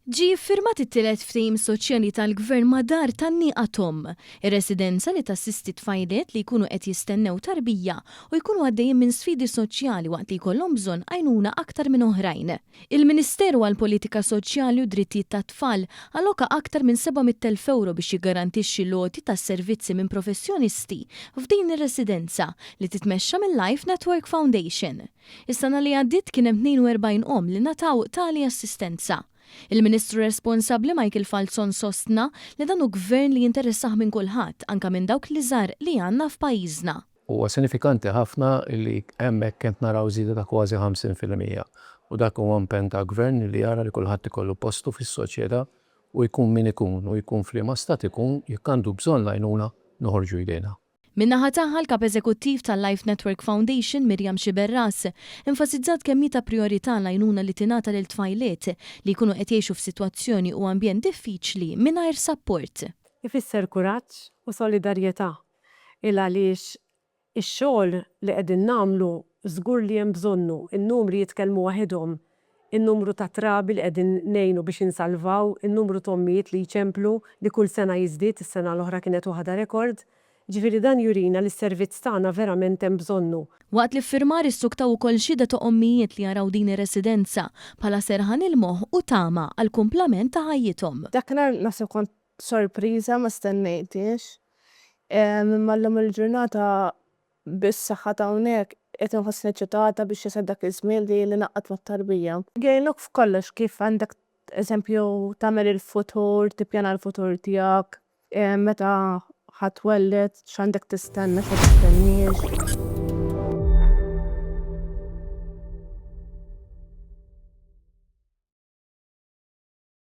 Ġie ffirmat it-tielet ftehim soċjali tal-Gvern ma' Dar Tgħanniqa T'Omm, ir-residenza li tassisti tfajliet li jkunu qed jistennew tarbija u jkunu għaddejjin minn sfidi soċjali waqt li jkollhom bżonn għajnuna aktar minn oħrajn. Il-Ministeru għall-Politika Soċjali u d-Drittijiet tat-Tfal alloka aktar minn 700,000 ewro biex jiggarantixxi l-għoti ta' servizzi minn professjonisti f'din ir-residenza li titmexxa mil-Life Network Foundation. Is-sena li għaddiet kien hemm 42 omm li ngħataw tali assistenza. Il-Ministru responsabbli Michael Falzon sostna li dan hu Gvern li jinteressah minn kulħadd, anke minn dawk l-iżgħar li għandna f'pajjiżna. Huwa sinifikanti ħafna li hemmhekk qed naraw żieda ta' kważi 50%. U dak huwa impenn ta' Gvern li jara li kulħadd ikollu postu fis-soċjetà u jkun min ikun u jkun f'liema stat ikun jekk għandu bżonn l-għajnuna noħorġu jdejna. Min-naħa tagħha, l-Kap Eżekuttiv tal-Life Network Foundation, Miriam Sciberras, enfasizzat kemm hi ta' prijorità l-għajnuna li tingħata lil tfajliet li jkunu qed jgħixu f'sitwazzjoni u ambjent diffiċli mingħajr sapport. Ifisser kuraġġ u solidarjetà il għaliex ix-xogħol li qegħdin nagħmlu żgur li hemm bżonnu, in-numri jitkellmu waħidhom, in-numru ta' trabi li qegħdin ngħinu biex insalvaw, in-numru t'ommijiet li jċemplu li kull sena jiżdied, is-sena l-oħra kienet waħda rekord. Ġifieri dan jurina li s-servizz tagħna verament hemm bżonnu. Waqt l-iffirmar issuktaw ukoll xhieda ta' ommijiet li jaraw din ir-residenza bħala serħan il-moħħ u tama għall-kumplament ta' ħajjithom. Dakinhar naħseb kont sorpriża ma stennejthiex. Imma llum il-ġurnata Bis-saħħa ta' hawnhekk qed inħossni eċitata biex jasal dak iż-żmien li ningħaqad mat-tarbija. Jgħinuk f'kollox kif għandek eżempju tagħmel il-futur, tippjana l-futur tiegħek, meta ħa twelled, x'għandek tistenna, x'ma tistenniex.